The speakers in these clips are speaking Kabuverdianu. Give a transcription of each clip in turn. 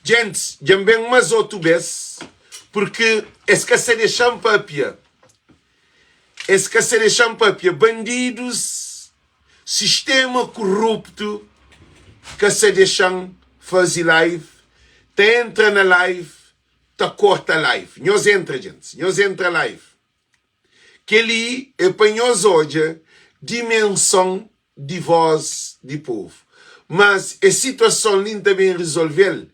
Djentis, dja N ben más otu bês, purki es ka sa dexa-m pâpia. Es ka sa dexa-m pâpia. Bandidus, sistéma kuruptu ka sa dexa-m faze live. Ta entra na live, ta korta live. Nhos entra, djentis, nhos entra live. Kel-li é pa nhos odja dimenson di vós di povu. Mas es situason li N ta ben rizolve-l.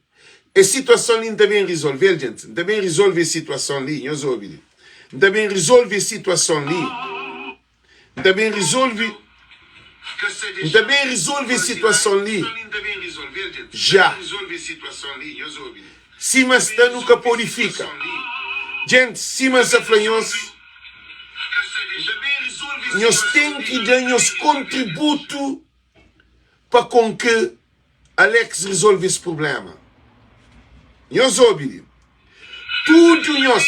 Es situason li N ta ben rizolve-l, djentis. N ta ben rizolve es situason li. Nhos obi li. N ta ben rizolve es situason li. N ta ben rizolve. N ta ben rizolve es situason li já. Sima sta nu ka pode fika. Djentis, sima N sa fla nhos. Nhos ten ki da nhos kontributu pa kon ki Alex rizolve es prublema. Nhos obi li. Tudu nhos,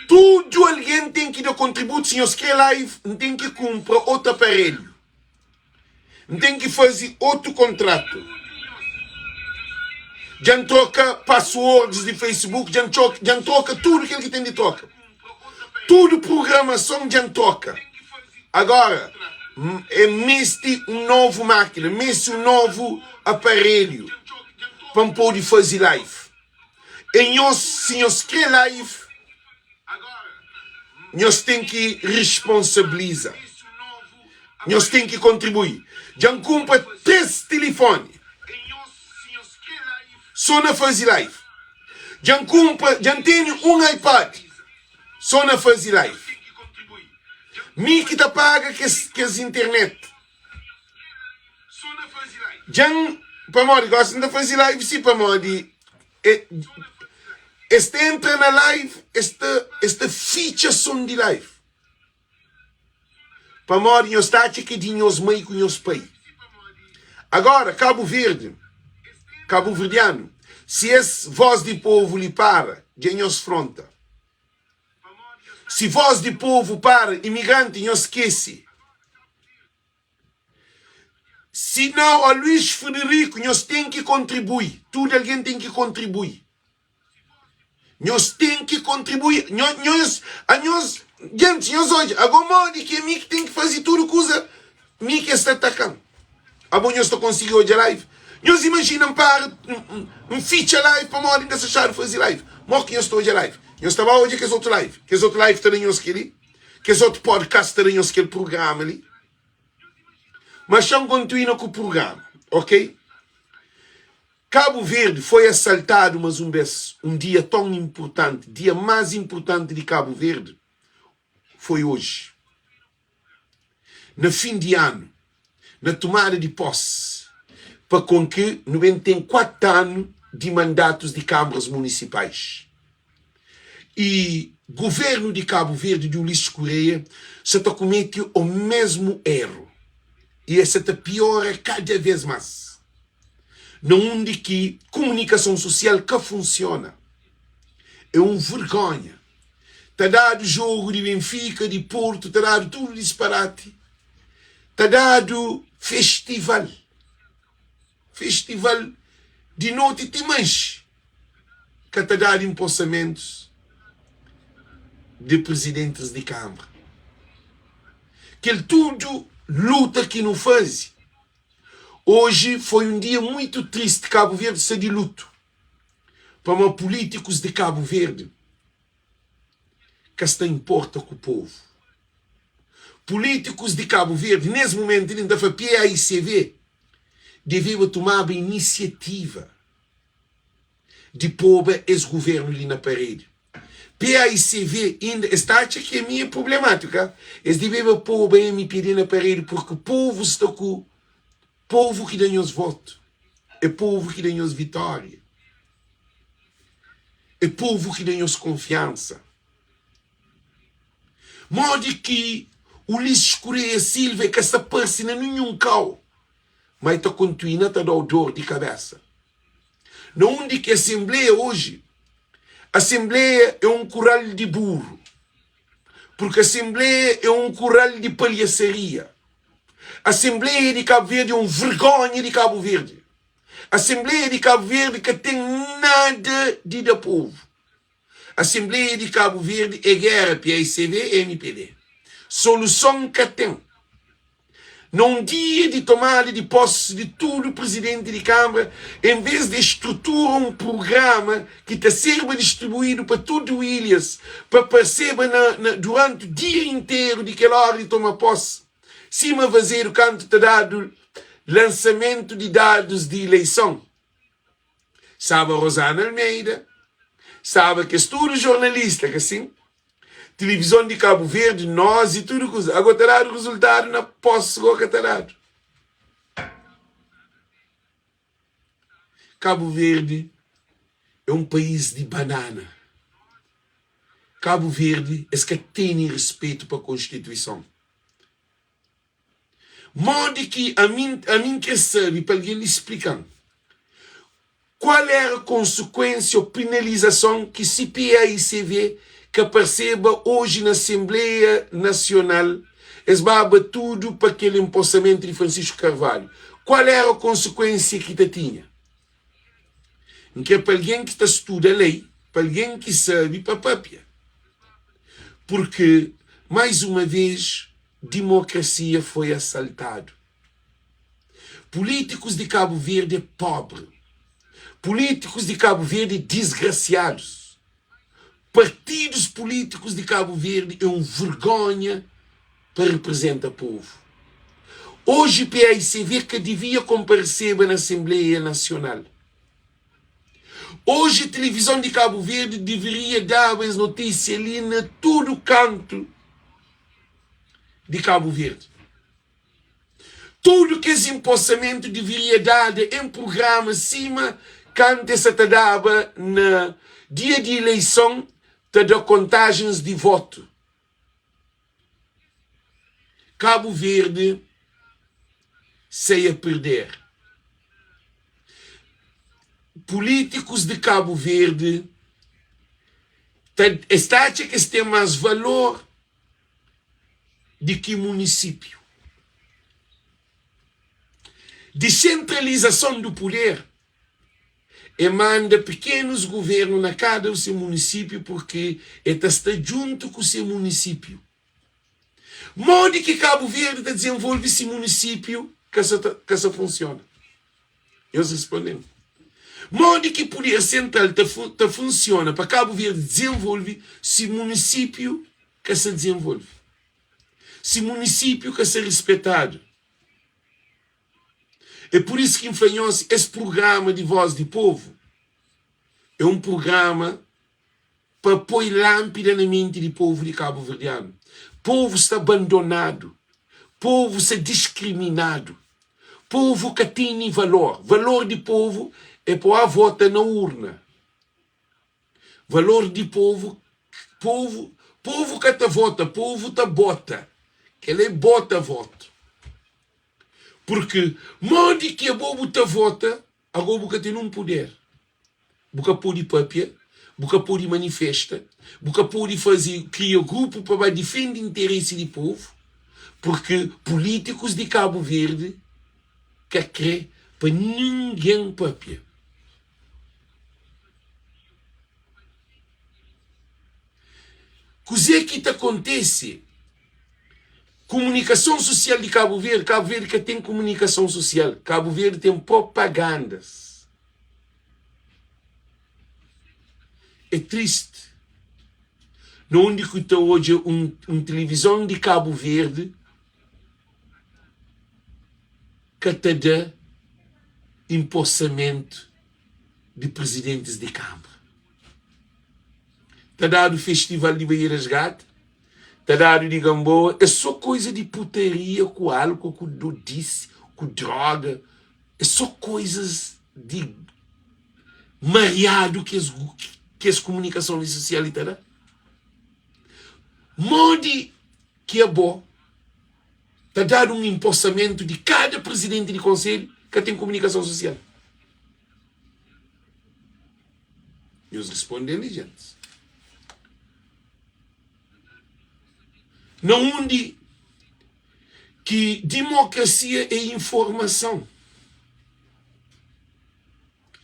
tudu algen ten ki da kontributu. Si nhos kre live, N ten ki kunpra otu aparelhu. N ten ki faze otu kontratu. Dja N troka passwords di Facebook, dja N troka tudu kel ki ten di troka. Tudu prugramason dja N troka. Agora, N meste un novu mákina, N meste un novu aparelhu pa N pode faze live. E nhos, si nhos kre live, nhos ten ki responsabiliza. Nhos ten ki kontribui. Dja N kunpra 3 tilifoni so na faze live. Dja N kunpra, dja N tene un iPad so na faze live. Mi ki ta paga kes, kes internet. Dja N, pamodi gosi N ta faze live si pamodi e, es ta entra na live, es ta, es ta fitxa son di live. Pamodi nhos ta atxa ki é di nhos mai ku nhos pai. Agora, Kabu Verdi, kabuverdianu, si es voz di povu li para, dja nhos fronta. Si voz di povu para, imigranti, nhos skese. Si nau, ó Luís Frederico, nhos ten ki kontribui. Tudu algen ten ki kontribui. Nhos ten ki kontribui. Nhos, a nhos, gentis, nhos odja, ago modi ki é mi ki ten ki faze tudu kuza, mi ki es ta ataka-m. Abo nhos ta konsigi odja live? Nhos imajina N para, N fitxa live pamodi N ka sta xadu faze live. Mo ki nhos ta odja live? Nhos ta ba odja kes otu live? Kes otu live ta da nhos kel-li? Kes otu podcast ta da nhos kel prugrama li? Ma xa-m kontuina ku prugrama, ok? Kabu Verdi foi asaltadu mas un bes, un dia ton inpurtanti, dia mas inpurtanti di Kabu Verdi foi oji. Na fin di anu, na tumada di posi, pa kon ki nu ben ten 4 anu di mandatus di Kamaras Munisipais. I Guvernu di Kabu Verdi di Ulisses Correia sa ta kumete o mesmu eru i es sa ta piora kada vez mas. Na undi ki kumunikason susial ka funsiona. É un vergonha. Ta dadu jogu di Benfika, di Portu, ta dadu tudu disparati. Ta dadu festival. Festival di noti ti manxi. Ka ta dadu inposamentus di prizidentis di Kamara. Kel tudu luta ki nu faze. Oji foi um dia muito triste, Cabo Verde sta di luto pamo políticos de Cabo Verde ka sta importa ku povo. Políticos de Cabo Verde nes momento li nta fla PAICV deveba tomaba iniciativa di poba es governo li na parede. PAICV inda es ta atxa ki ami é problemátiku ka? Es debeba poba mpd na parede porque povo sta ku povo ki da nhos voto é povo ki da nhos vitória é povo ki da nhos konfiansa. Modi ki Ulisses Correia Silva é ka sta parse na ninhun kau ma é ta kontuina ta dau dor di kabesa. Na undi ki asenbleia oji, asenbleia é un kural di buru, purki asenbleia é un kural di palhasaria. Asenbleia di Kabu Verdi é un vergonha di Kabu Verdi. Asenbleia di Kabu Verdi ka ten nada di da povu. Asenbleia di Kabu Verdi é géra paicv e mpd. Soluson ka ten. Na un dia di tomada di posi di tudu prizidenti di Kanbra, en ves di es strutura un prugrama ki ta serba distribuidu pa tudu ilhas pa parseba na na duranti dia interu di kel ora di toma posi, sima fazedu kantu ta dadu lansamentu di dadus di ileison, staba Rosana Almeida, staba kes tudu jornalista, ka sin? Tilivizon di Kabu Verdi, nos i tudu kuza. Ago ta dadu rizultadu na pos go ka ta dadu. Kabu Verdi é un país di banana. Kabu Verdi es ka tene rispetu pa konstituison. Modi ki ami ami N kre sabe pa algen li splika-m kual era konsekuensia o penalizason ki si PAICV ka parseba oji na Asenbleia Nasional es baba tudu pa kel enposamentu di Francisco Carvalho kual era konsekuensia ki ta tinha? N kre pa algen ki ta studa lei pa algen ki sabe pa papia purki mais uma vez Dimokrasia foi asaltadu. Pulítikus di Kabu Verdi é pobri. Pulítikus di Kabu Verdi é disgrasiadus. Partidus pulítikus di Kabu Verdi é un vergonha pa riprizenta povu. Oji paicv ka divia konpareseba na Asenbleia Nasional. Oji tilivizon di Kabu Verdi diviria daba es notisia li na tudu kantu di Kabu Verdi. Tudu kes inposamentu diviria dada en prugrama sima kantu es sa ta daba na dia di ileison ta da kontajens di votu. Kabu Verdi sai a perder. Pulítikus di Kabu Verdi ta es ta atxa ki es ten más valor di ki munisípiu. Disentralizason du puder é manda pikenus guvernu na kada se munisípiu purki e ta sta djuntu ku se munisípiu. Modi ki Kabu Verdi ta dizenvolve si munisípiu ka sa ta ka sa funsiona? Nhos responde-m. Modi ki puder sentral ta ta funsiona pa Kabu Verdi dizenvolve si munisípiu ka sa dizenvolve? Si munisípiu ka sa rispetadu? É pur isu ki N fla nhos, es prugrama di Voz di Povu é un prugrama pa poi lánpida na menti di povu di kabuverdianu. Povu sta bandonadu, povu sta diskriminadu, povu ka tene valor. Valor di povu é pa ba vota na urna. Valor di povu, povu, povu ka ta vota, povu ta bota. Kel é bota votu. Purki modi ki abo bu ta vota, ago bu ka ten un puder. Bu ka pode papia, bu ka pode manifesta, bu ka pode faze, kria grupu pa ba difende interesi di povu, purki pulitikus di Kabu Verdi ka kre pa ningen papia. Kuzê ki ta kontese? Kumunikason susial di Kabu Verdi, Kabu Verdi ka ten kumunikason susial, Kabu Verdi ten propagandas. É tristi na undi ki ta odja un, un tilivizon di Kabu Verdi ka ta da inposamentu di prizidentis di kanbra. Ta dadu festival di Baía das Gatas, ta dadu di Gamboa, é só koisa di putaria ku álcool, ku dodisi, ku droga, é só koisas di mariadu ki es ki es komunikason li sosial li ta da. Modi ki abo ta dadu un inposamentu di kada prizidenti di konselhu ka ten komunikason sosial? Nhos responde-m li, gentis. Na undi ki dimokrasia é informason?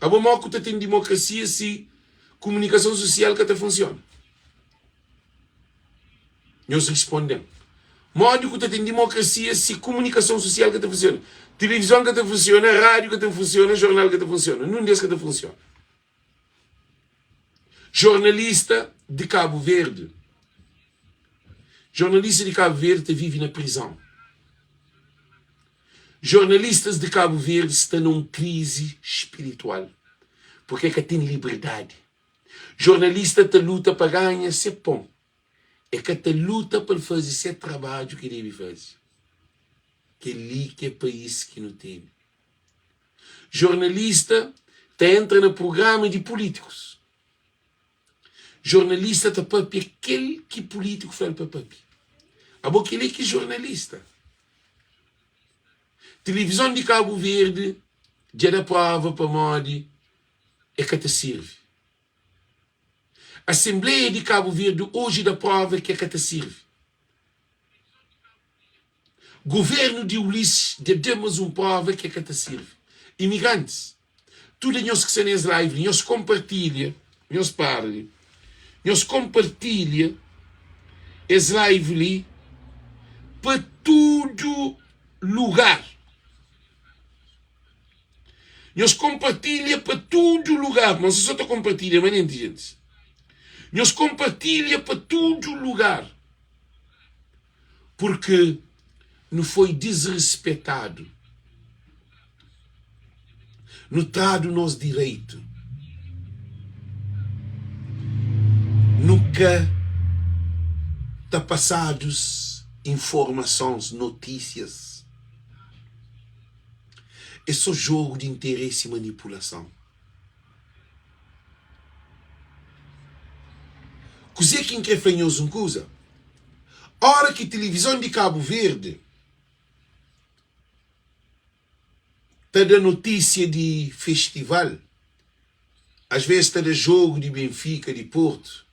Abo mo ku ta ten dimokrasia si kumunikason susial ka ta funsiona? Nhos risponde-m. Modi ku ta ten dimokrasia si kumunikason susial ka ta funsiona? Tilivizon ka ta funsiona, rádiu ka ta funsiona, jornal ka ta funsiona. Nun des ka ta funsiona. Jornalista di Kabu Verdi Jornalista di Kabu Verdi ta vive na prizon. Jornalistas di Kabu Verdi sta na un krizi spiritual purke ka ten liberdadi. Jornalista ta luta pa ganha se pon, e ka ta luta pa el faze se trabadju ki debe faze. Kel-li ki é país ki nu tene. Jornalista ta entra na prugrama di pulítikus. Jornalista ta papia kel ki pulítiku fla-l pa papia. Abo kel-li ki jornalista. Tilivizon di Kabu Verdi dja da prova pamodi e ka ta sirvi. Asenbleia di Kabu Verdi oji da prova ki e ka ta sirvi. Governu di Ulisses dja da mas un prova ki e ka ta sirvi. Imigrantis, tudu nhos ki sta na es live li, nhos konpartilha, nhos para li, nhos konpartilha es live li pa tudu lugar. Nhos konpartilha pa tudu lugar. Mas so ta konpartilha manenti, gentis. Nhos konpartilha pa tudu lugar. Purki nu foi disrispetadu. Nu tradu nos direitu. Nu ka ta pasadus informasons, notísias. É só jogu di interesi i manipulason. Kuzê ki N krê fla nhos un kuza, óra ki tilivizon di Kabu Verdi ta da notísia di festival, às vezes ta da jogu di Benfika, di Portu,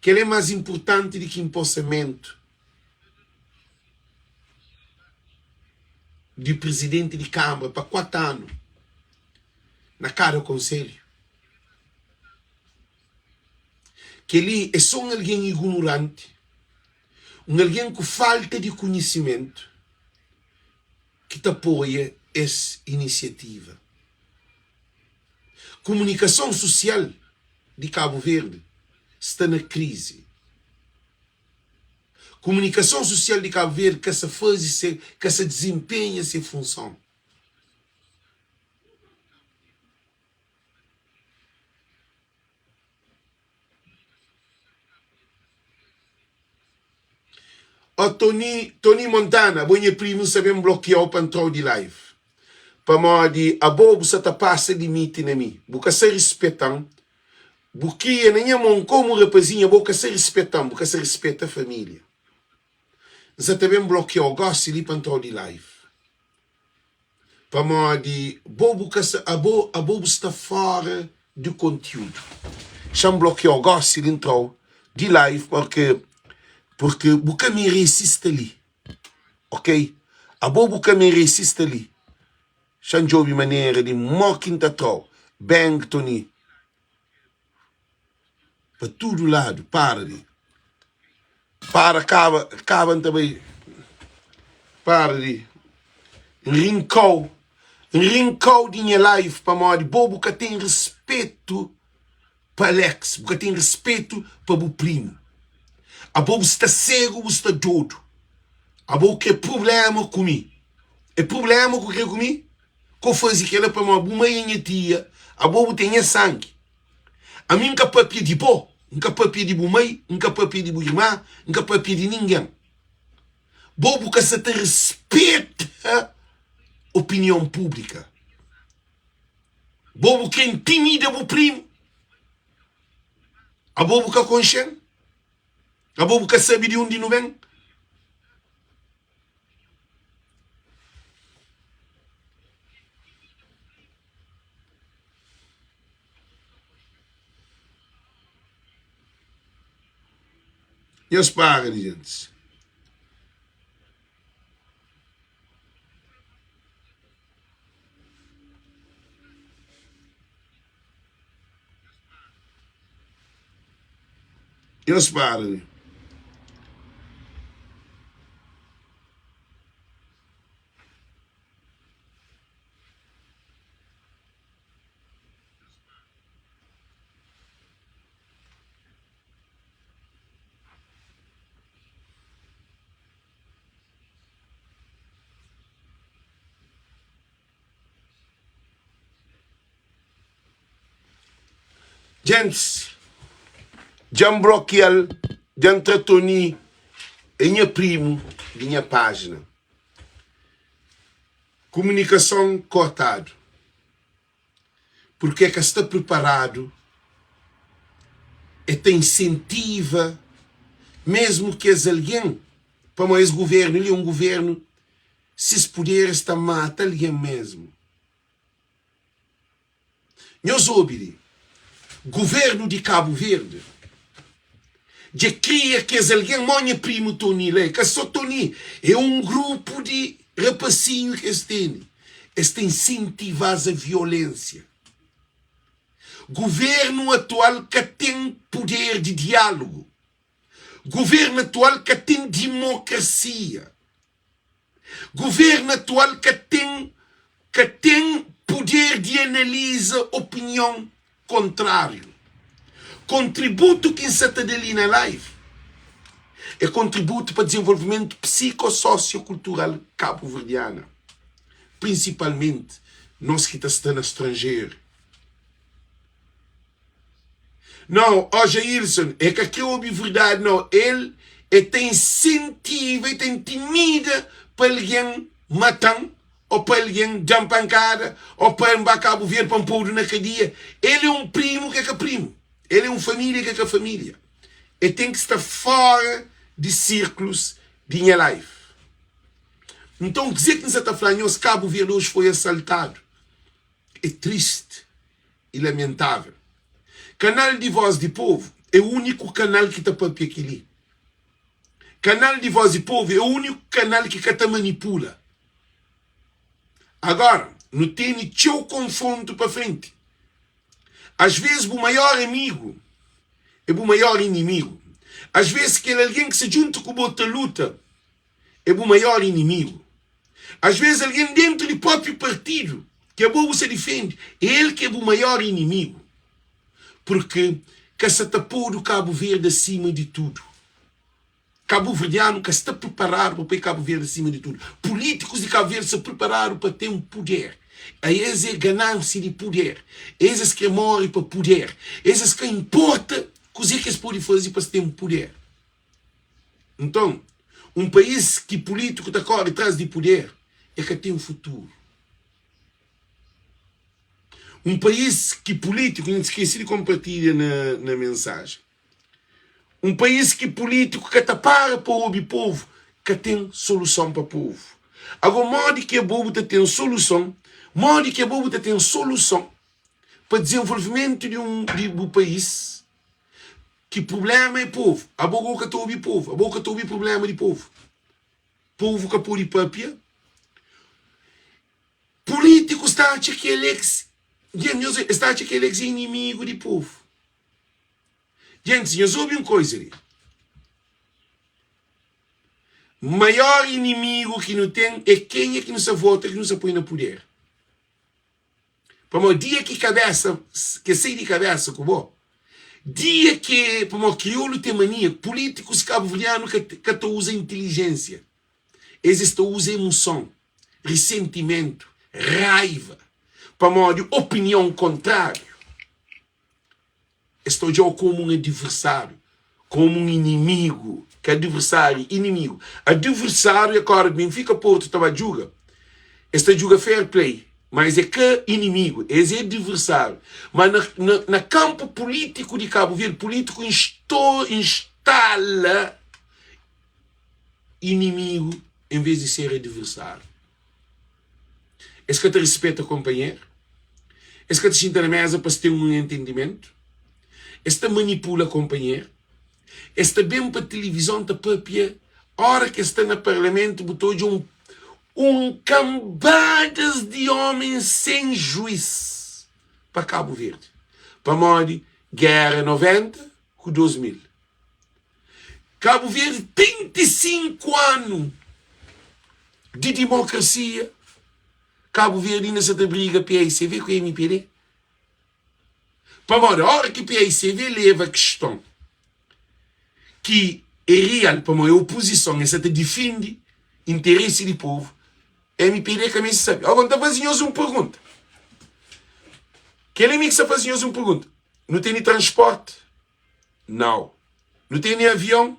kel-la é más inpurtanti di ki inposamentu di prizidenti di kanbra pa 4 anu na kada konselhu. Kel-li é sô un algen igunoranti, un algen ku falta di konhisimentu ki ta apoia es inisiativa. Kumunikason susial di Kabu Verdi sta na krizi. Kumunikason susial di Kabu Verdi ka sa faze se, ka sa dizinpenha se funson. Ó Tony, Tony Montana, abo nha primu, N sa ben blokiau pa N trau di live. Pamodi abo bu sa ta pasa limiti na mi. Bu ka sa rispeta-m. Bu kria na nha mon komu rapazinha, abo ka sa rispeta-m, bu ka sa rispeta família. N sa ta ben blokiau gosi li pa N trau di live. Pamodi bo bu ka sa abo abo bu sta fora di kontiúdu. Xa-m blokiau gosi li N trau di live porque porque bu ka meresi sta li ok abo bu ka meresi sta li. Xa-m djobe manera di mo ki N ta trau bang Tony pa tudu ladu para di para kaba kaba N ta bai para di N rinkau N rinkau di nha life pamodi bo bu ka ten respetu pa Alex bu ka ten respetu pa bu primu abo bu sta segu bu sta dodu abo bu kre prublema ku mi é prublema ku kre ku mi ko fazi kela pamodi bu mai é nha tia abo bu ten nha sangi Ami N ka papia di bo, N ka papia di bu mai, N ka papia di bu irma, N ka papia di ningen. Bo bu ka sa ta rispeta opinion públika. Bo bu kre intimida bu primu. Abo bu ka konxe-m? Abo bu ka sabe di undi nu ben? Nhos para di gentis. Nhos para li. Djentis, dja N blokia-l, dja N tra Tony, é nha primu di nha pájina. Kumunikason kortadu purki e ka sta priparadu, e ta insentiva mesmu kes algen, pamodi es guvernu li é un guvernu sis puder es ta mata algen mesmu. Nhos obi li, guvernu di Kabu Verdi dja kria kes algen mo nha primu Tony la, e ka so Tony, e un grupu di rapasinhu ki es tene, es ta insentivas a violensia. Guvernu atual ka ten puder di dialugu, guvernu atual ka ten dimokrasia. Governo atual ka ten ka ten puder di analiza opinion kontrariu. Kontributu ki N sa ta da li na live é kontributu pa dizenvolvimentu psiko-sosio-kultural kabuverdiana, prinsipalmenti nos ki ta sta na stranjeru. Nau, ó Jailson, e ka kre obi verdadi nau, el e ta insentiva, e ta intimida pa algen matan, ó pa algen dan pankada, ó pa N ba Kabu Verdi pa N podu na kadia. El é un primu ki é ka primu, el é un família ki é ka família. E ten ki sta fora di sirklus di nha life. Nton, kuzê ki N sa ta fla nhos, Kabu Verdi oji foi asaltadu. É tristi i lamentável. Kanal di Voz di Povu é úniku kanal ki ta papia keli. Kanal di Voz di Povu é úniku kanal ki ka ta manipula. Agora, nu tene txeu konfrontu pa frenti. Às vezes bu maior amigu é bu maior inimigu. Às vezes kel algen ki sta djuntu ku bo ta luta é bu maior inimigu. Às vezes algen dentu di própi partidu ki abo bu sta difende, é el ki é bu maior inimigu. Purki ka sa ta podu Kabu Verdi asima di tudu. Kabuverdianu ka sta priparadu pa poi Kabu Verdi asima di tudu. Pulítikus di Kabu Verdi sta priparadu pa ten puder. Aes é ganánsia di puder. Es es kre móre pa puder. Es es ka inporta kuzê ki es pode faze pa es ten puder. Nton, un país ki pulítiku ta kóre tras di puder, e ka ten futuru. Un país ki pulítiku, N skese di konpartilha na, na mensajen. Un país ki pulítiku ka ta para pa obi povu, ka ten soluson pa povu. Agó, modi ki abo bu ta ten soluson, modi ki abo bu ta ten soluson pa dizenvolvimentu di un di bu país? Ki prublema é povu? Abo go ka ta obi povu, abo ka ta obi prublema di povu. Povu ka pode papia. Pulítikus ta atxa ki Alex, nhos, es ta atxa ki Alex é inimigu di povu. Gentis, nhos obi un koiza li. Maior inimigu ki nu ten é kenha ki nu sa vota, ki nu sa poi na puder. Pamodi dia ki kabesa ke sai di kabesa ku bo, dia ke pamodi kriolu ten mania, pulitikus kabuverdianu ka ka ta uza intelijensia, es es ta uza emuson, risentimentu, raiva, pamodi opinion kontrariu. Es ta odja-u komu un adiversáriu, komu un inimigu. Ka adiversáriu, inimigu. Adiversáriu é kóre Benfika, Portu ta ba djuga. Es ta djuga fair play, ma es é ka inimigu, es é adiversáriu. Ma na, na, na kanpu pulítiku di Kabu Verdi, pulítiku insto, instala inimigu en vez di ser adiversáriu. Es ka ta rispeta konpanheru, es ka ta xinta na méza pa es ten un entendimentu, es ta manipula konpanheru, es ta ben pa tilivizon ta pâpia, óra ki es sta na parlamentu bu ta odja un un kanbadas di ómens sen juís pa Kabu Verdi, pamodi géra 90 ku 2000. Kabu Verdi 35 anu di dimokrasia, Kabu Verdi inda sa ta briga PAICV ku MPD. Pamodi ora ki PAICV leva kiston ki é real, pamodi é opozison, el sa ta difende interesi di povu, MPD ka meste sabe. Agora N ta faze nhos un pergunta. Kel ami ki sta faze nhos un pergunta. Nu tene transporti? Nau. Nu tene avion?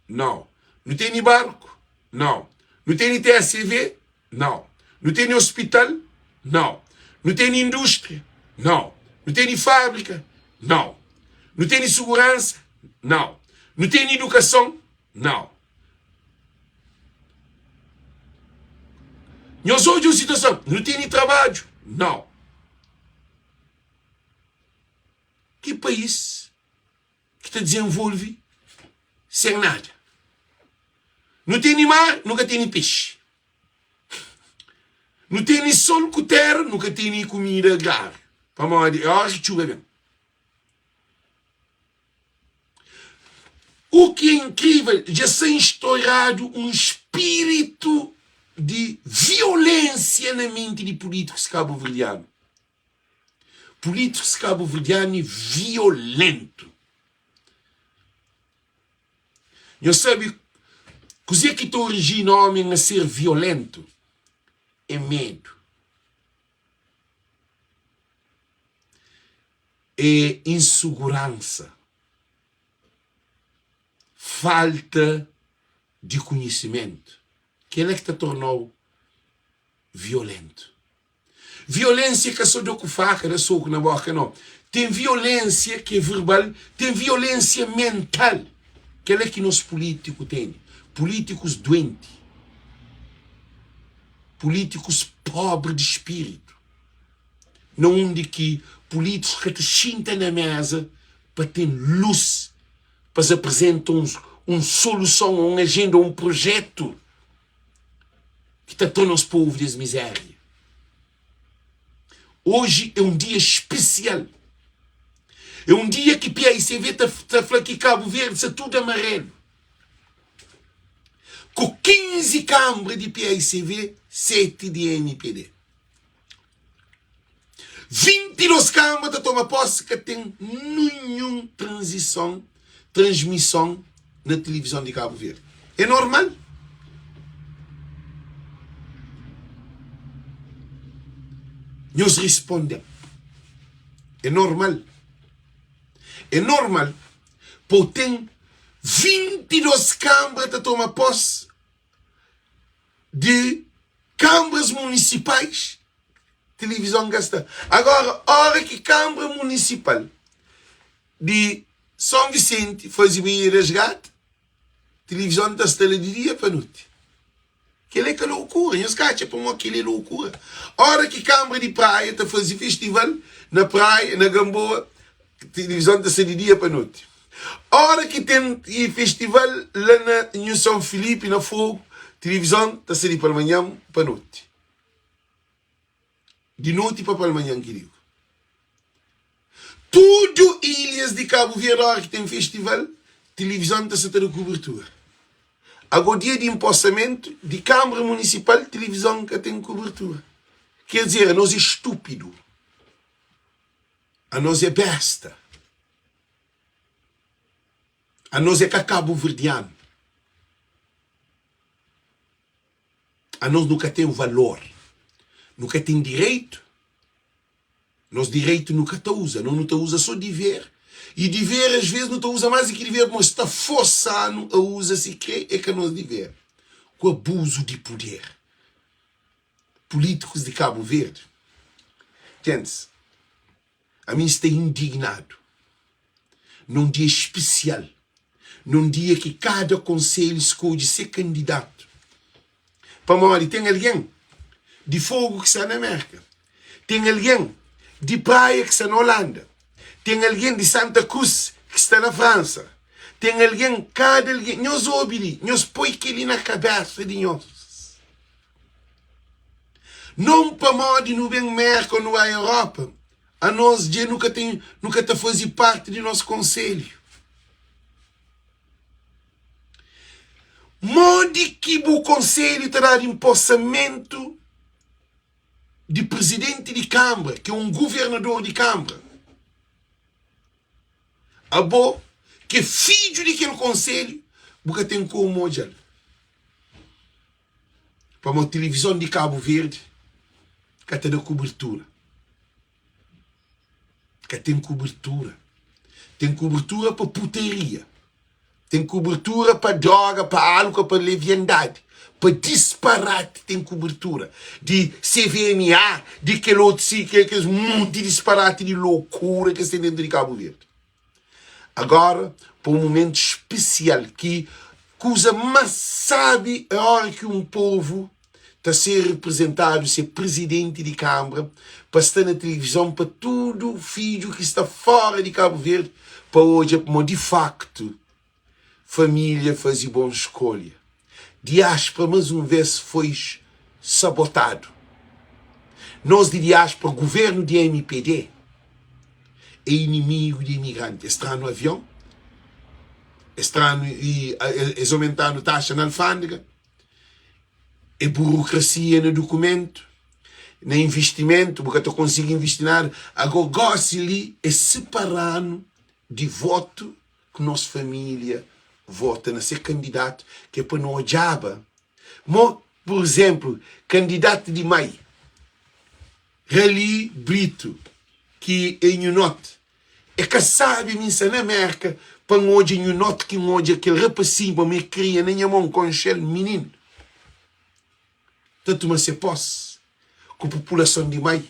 Nau. Nu tene barku? Nau. Nu tene TSV? Nau. Nu tene ospital? Nau. Nu tene indústria? Nau. Nu tene fábrika? Nau. Nu tene suguransa? Nau. Nu tene idukason? Nau. Nhos odja un situason, nu tene trabadju? Nau. Ki país ki ta dizenvolve sen nada? Nu tene mar, nu ka tene pexi. Nu tene sol ku tera, nu ka tene kumida agráriu, pamodi é óras ki txuba ben. U ki é inkrível, dja sta instauradu un spiritu di violénsia na menti di pulítikus kabuverdianu. Pulítikus kabuverdianu é violéntu. Nhos sabe kuzê ki ta orijina ómi na ser violéntu? É medu. É insuguransa, falta di konhisimentu. Kel-la ki ta torna-u violéntu. Violénsia ka sô da ku faka, da soku na bóka, nau. Ten violénsia ki é verbal, ten violénsia mental. Kel-la ki nos pulítiku tene. Pulítikus duenti, pulítikus póbri di spíritu. Na undi ki pulítikus ka ta xinta na méza pa ten lus, pa es aprizenta un soluson, un ajenda, un prujétu. ki ta tra nos povu di es mizéria. Oji é un dia spesial. É un dia ki PAICV ta, ta fla ki Kabu Verdi sta tudu amarelu. Ku 15 kanbra di PAICV, 7 di MPD. 22 kanbra ta toma posi ka ten ninhun tranzison, transmison na tilivizon di Kabu Verdi. É normal? Nhos risponde-m. É normal? É normal pa u ten 22 kanbra ta toma posi di Kanbras munisipais, tilivizon ka sta. Agora, ora ki kanbra munisipal di Son Visenti faze Baía das Gatas, tilivizon ta sta la di dia pa noti. Kel-la é ka lokura? Nhos ka atxa pamodi kel-li é lokura? Ora ki kanbra di Praia ta faze festival na Praia, na Gamboa, Tilivizon ta sta di dia pa noti. Ora ki ten festival la na Nhu Son Filipi, na Fogu, tilivizon ta sta di palmanhan pa noti. Di noti pa palmanhan ki digu. Tudu ilhas di Kabu Verdi ora ki ten festival, tilivizon ta sta ta da kubertura. Ago dia di inposamentu di Kanbra Munisipal, tilivizon ka ten kubertura. Ker dizer, anos é stúpidu. Anos é besta. Anos é ka kabuverdianu. Anos nu ka ten valor. Nu ka ten direitu. Nos direitu nu ka ta uza. Nos nu ta uza so diver. I diver as ves nu ta uza mas di ki diver pamodi es ta forsa-nu a uza si kre é ka nos diver. Ku abuzu di puder. Pulítikus di Kabu Verdi, Djentis, ami N sta indignadu na un dia spesial, na un dia ki kada konselhu skodje se kandidatu, pamodi ten algen di Fogu ki sta na Mérka, ten algen di Praia ki sta na Olanda, ten algen di Santa Krus ki sta na Fransa, ten algen, kada algen, nhos obi li, nhos poi kel-li na kabésa di nhos. Non pamodi nu ben Merka ô nu bai Europa, anos dja nu ka ten, nu ka ta faze parti di nos konselhu. Modi ki bu konselhu ta dadu inposamentu di prizidenti di kanbra, ki é un guvernador di kanbra? Abo ki é fidju di kel konselhu, bu ka ten komu odja-l. Pamodi tilivizon di Kabu Verdi ka ta da kubertura. Ka ten kubertura. Ten kubertura pa putaria. Ten kubertura pa droga, pa álcool, pa leviandadi. Pa disparati ten kubertura. Di CVMA, di kel otu si, kes monti disparati di lokura ki es ten dentu di Kabu Verdi. Agora pa un mumentu spesial ki kuza más sabi é ora ki un povu ta ser reprezentadu se prizidenti di kanbra pa sta na tilivizon pa tudu fidju ki sta fora di Kabu Verdi pa odja pamo di faktu família faze bon skolha. Diáspora más un vez foi sabotadu. Nos di diáspora guvernu di mpd é inimigu di imigranti. Es tra-nu avion, es tra-nu i es omenta-nu taxa na alfândega, é burokrasia na dukumentu, na invistimentu, bu ka ta konsigi invisti nada. Agó gósi li es sipara-nu di votu ku nos família vota na se kandidatu ki é pa nu odjaba mo pur izénplu kandidatu di mai Raly Brito ki é nhu not é ka sabi mi nsa na Merka pa n odja nhu not ki n odja kel rapasinhu pa mi kria na nha mon konxel mininu ta tuma se pos ku populason di mai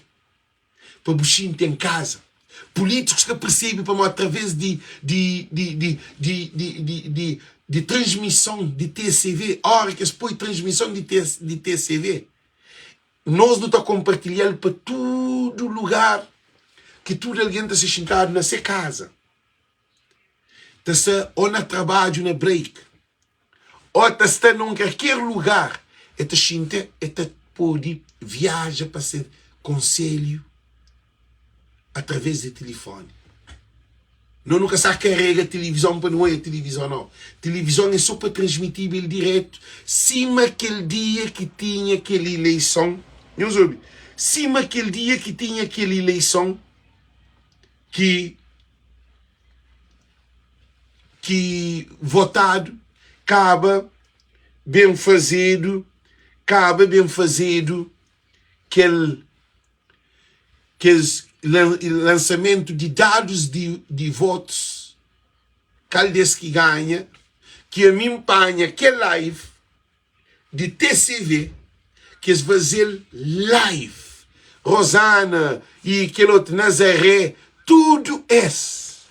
pa bu xinti en kaza. Pulítikus ka persebe pamodi através di di di di di di di di di transmison di TCV, óra ki es poi transmison di di TCV, nos nu ta konpartilha-l pa tudu lugar ki tudu algen ta sta xintadu na se kaza, ta sta ô na trabadju na break, ô ta sta na un kalker lugar, el ta xinti el ta pode viaja pa se konselhu através di tilifoni. Nos nu ka sa karega tilivizon pa nu oia tilivizon no. Tilivizon é so pa transmitiba el diretu sima kel dia ki tinha kel ileison. Nhos obi, sima kel dia ki tinha kel ileison ki ki votadu kaba ben fazedu kaba ben fazedu kel kes lansamentu di dadus di di votus kal des ki ganha ki ami N panha kel live di TCV ki es faze-l live Rosana y kel otu Nazaré tudu es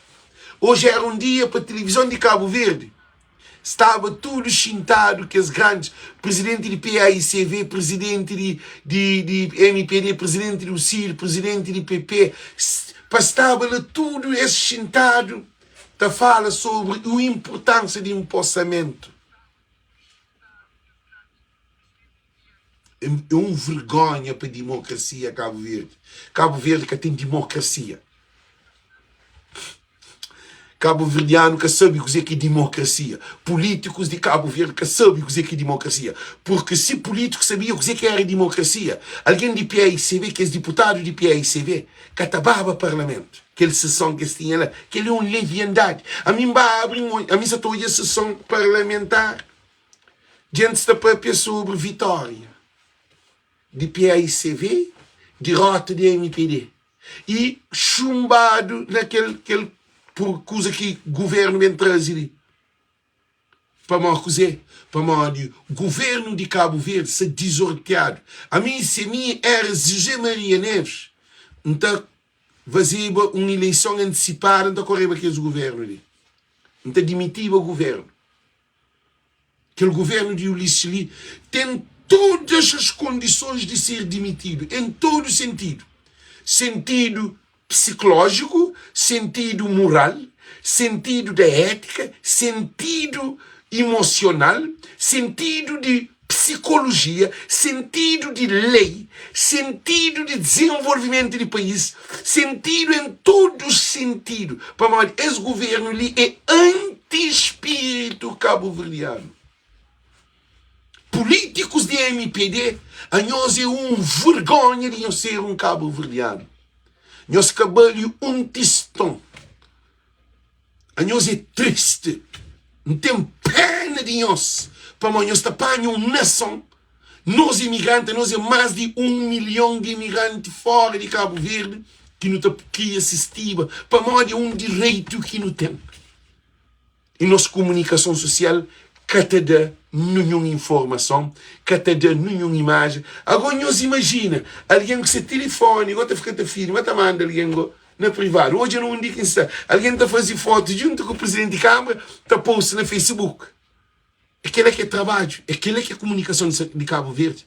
oji era un dia pa tilivizon di Kabu Verdi staba tudu xintadu kes grandis prizidenti di PAICV prizidenti di di di MPD prizidenti di UCID prizidenti di PP pa staba la tudu es xintadu ta fala sobri u inpurtansia di inposamentu. É un vergonha pa dimokrasia Kabu Verdi. Kabu Verdi ka ten dimokrasia. Kabuverdianu ka sabe kuzê ki é dimokrasia. Pulítikus di Kabu Verdi ka sabe kuzê ki é dimokrasia. Purki si pulítikus sabia kuzê ki éra dimokrasia, algen di PAICV, kes diputadu di PAICV, ka ta baba parlamentu. Kel seson ki es tinha la, kel-li é un leviandadi. Ami N ba abri, ami sa ta odja seson parlamentar. Djentis ta papia sobri vitória di paicv, dirota di mpd y xunbadu na kel kel pur kuza ki guvernu ben traze li. Pamodi kuze? Pamodi guvernu di Kabu Verdi sta dizortiadu. Ami si mi era José Maria Neves, N ta fazeba un ileison antisipadu, N ta koreba kes guvernu li. N ta dimitiba guvernu. Kel governo di Ulisses li ten todas as condições de ser demitido, em todo sentido. Sentido psicológico, sentido moral, sentido da ética, sentido emocional, sentido de psicologia, sentido de lei, sentido de desenvolvimento de país, sentido em todos sentido. Pamodi es governo li é anti-spiritu kabuverdianu. Pulítikus di mpd, anhos é un vergonha di nhos ser un kabuverdianu. Nhos ka bali un tiston. Anhos é tristi. N ten pena di nhos, pamodi nhos ta panha un nason. Nos imigranti, anos é más di un milhon di imigranti fóra di Kabu Verdi ki nu ta kria sistiba, pamodi é un direitu ki nu ten. I nos kumunikason susial ka ta da ninhun informason, ka ta da ninhun imajen. Agó nhos imajina algen ku se tilifoni go ta fika ta filma, ta manda algen go na privadu. Odja na undi ki N sta, algen ta faze fotu djuntu ku prizidenti di kanbra ta posta na facebook. É kela ki é trabadju, é kela ki é kumunikason di Kabu Verdi.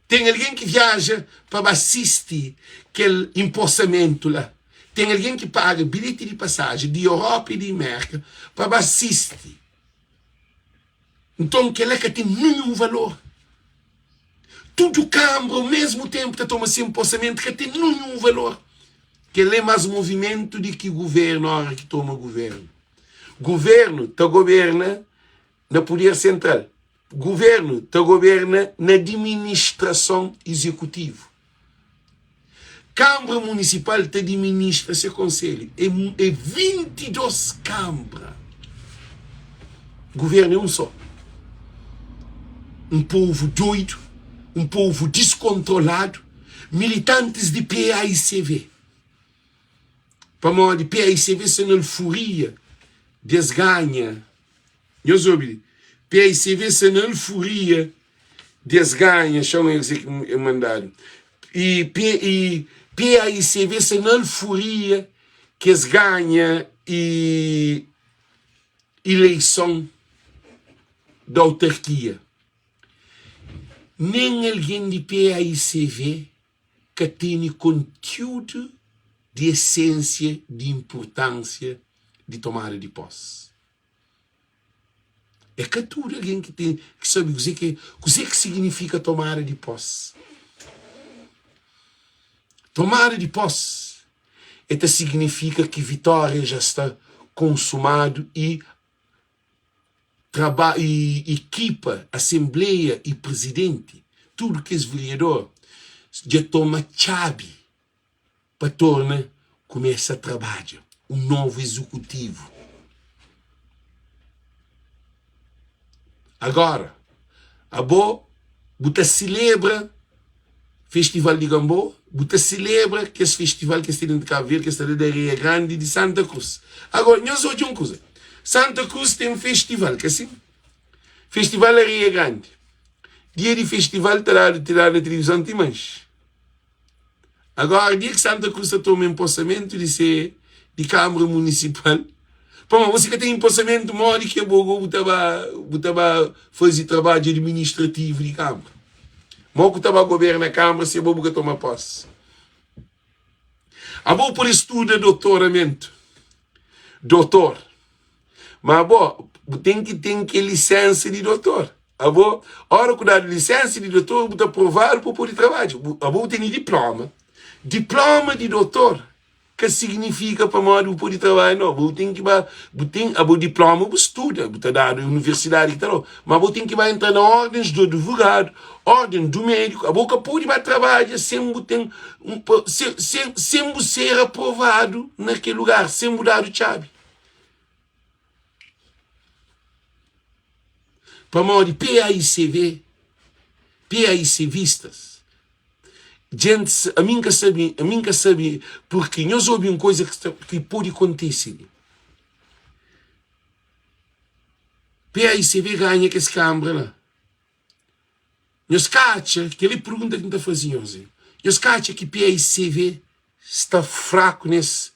Ten algen ki viaja pa ba sisti kel inposamentu la. Ten algen ki paga bilheti di pasaji di Europa i di Merka pa ba sisti. Nton, kel-la ka ten ninhun valor. Tudu kanbra omésmu ténpu ta toma se inposamentu ka ten ninhun valor. Kel-la é más movimentu di ki govérnu óra ki toma govérnu. Govérnu ta goberna na puder sentral. Guvernu ta goberna na diministrason izekutivu. Kanbra Munisipal ta diministra se konselhu. É 22 kanbra. Guvernu é un só. Un povu doidu, un povu diskontroladu, militantis di PAICV. Pamodi PAICV sta na alfuria di es ganha. Nhos obi li. PICV sta na alfuria di es ganha, xa un ex ki mandadu. I I PAICV sta na alfuria ki es ganha i ileison di autarkia. Nen algen di PAICV ka tene kontiudu di esensia di inpurtansia di tomada di posi. É ka tudu algen ki ten ki sabe kuzê ki kuzê ki siginifika tomada di posi. Tomada di posi e ta siginifika ki vitória ja sta konsumadu i traba i ikipa, asenbleia i prizidenti, tudu kes vereador dja toma txabi pa torna kumesa trabadja un novu izekutivu. Agora, abo bu ta selebra festival di Gamboa, bu ta selebra kes festival ki es ten di Kabu Verdi, ki es ta da di Areia Grandi di Santa Cruz. Agora, nhos odja un kuza, Santa Cruz ten festival, ka sin? Festival Areia Grandi, dia di festival ta dadu ta dadu na tilivizon ti manxi. Agora, dia ki Santa Cruz ta toma enposamentu di se di Kamara Munisipal, pamodi você ka ten enposamentu, modi ki abo go bu ta ba bu ta ba faze trabadju administrativu di Kamara? Mo ku ta ba goberna Kamara si abo bu ka toma posi? Abo bu pode studa dotoramentu, dotor, Ma abo, bu ten ki ten kel lisensa di dotor. Abo, ora ku dadu lisensa di dotor, bu ta provadu pa pode trabadja. Bu, abo bu tene diploma. Diploma di dotor ka signifika pamodi bu pode trabadja, no. Bu ten ki ba, bu ten, abo diploma bu studa, bu ta dadu universidadi ki ta dau. Ma abo ten ki ba entra na ordens di advogadu, orden du mediku. Abo ka pode ba trabadja sen bu ten, sen, sen, sen bu ser aprovadu na kel lugar, sen bu dadu txabi. Pamodi PAICV, PAICVistas, djentis, ami N ka sabe, ami N ka sabe, purki nhos obi un koza ki sta, ki pode kontise li. PAICV ganha kes kanbra la. Nhos ka atxa, kel-li pergunta ki N ta faze nhos é, nhos ka atxa ki PAICV sta fraku nes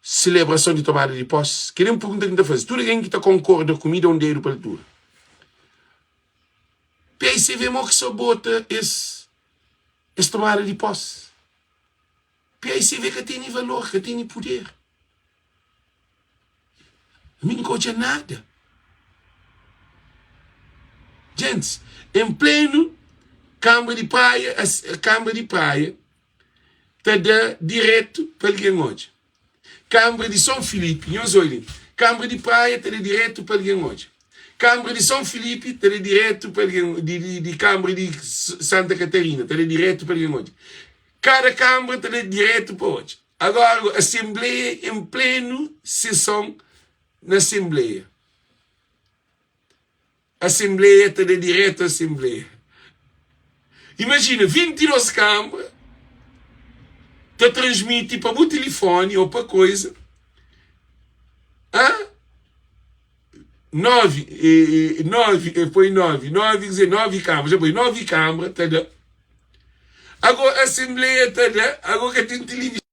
selebrason di tomada di posi? Kel-li é un pergunta ki N ta faze. Tudu algen ki ta konkorda ku mi da un dedu pa altura. PAICV mo ki sa bota es es tomada di posi? PAICV ka tene valor, ka tene puder. Mi N ka odja nada. Gentis, en plenu kanbra di praia, kanbra di praia ta da diretu pa algen odja. Kanbra di Son Filipi, nhos oi li, kanbra di praia ta da diretu pa algen odja. Kanbra di Son Filipi ta da diretu pa algen di, di, di kanbra di Santa Katarina ta da diretu pa algen odja. Kada kanbra ta da diretu pa odja. Agora, asenbleia en plenu seson na asenbleia. Asenbleia ta da diretu asenbleia. Imajina, 22 kanbra ta transmiti pa bu tilifoni ô pa koiza. Hã? 9, 9, poi 9, 9, quer dizer, 9 kanbra, já poi 9 kanbra ta da. Agora, asenbleia ta da, agora ka ten tilivizon.